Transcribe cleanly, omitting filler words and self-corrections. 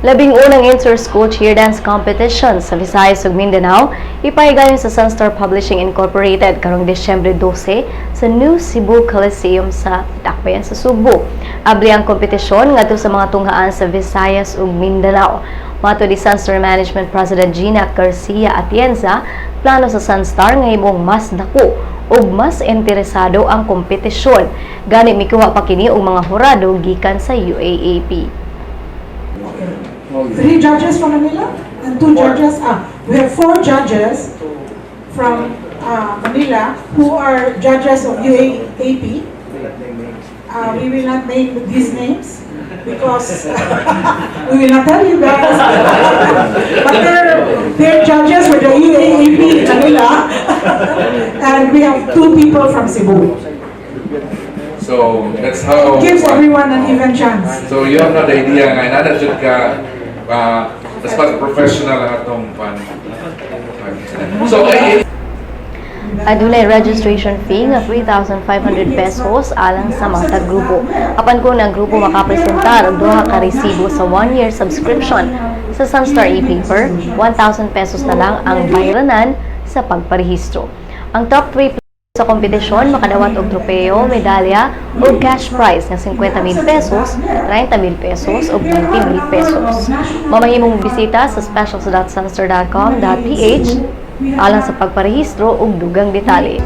Labing unang inter-school cheer dance competition sa Visayas ug Mindanao ipahigayon sa Sunstar Publishing Incorporated karong Disyembre 12 sa New Cebu Coliseum sa Dakbayan sa Sugbo. Abli ang kompetisyon ngadto sa mga tunghaan sa Visayas ug Mindanao. Matod ni Sunstar Management President Gina Garcia Atienza, plano sa Sunstar nga himong mas dako ug mas interesado ang kompetisyon. Gani mikuha pa kini og mga hurado gikan sa UAAP. Three judges from Manila and two judges, we have four judges from Manila who are judges of UAAP. We will not name these names because we will not tell you guys. But they're judges for the UAAP in Manila. And we have two people from Cebu. So that's how It gives everyone an even chance. So you have no idea nga nana jud ka mas professional ang atong pan. So eh, Adunay registration fee nga ₱3,500 alang sa matag grupo. Apan kung ang grupo makapresentar og duha ka resibo sa one-year subscription sa Sunstar e-paper, ₱1,000 na lang ang bayranan sa pagparehistro. Ang top 3 sa kompetisyon makadawat og tropeo, medalya ug cash prize nga ₱50,000, ₱30,000 ug ₱20,000. Mamahimong bisita sa specials.sunstar.com.ph alang sa pagparehistro ug dugang detalye.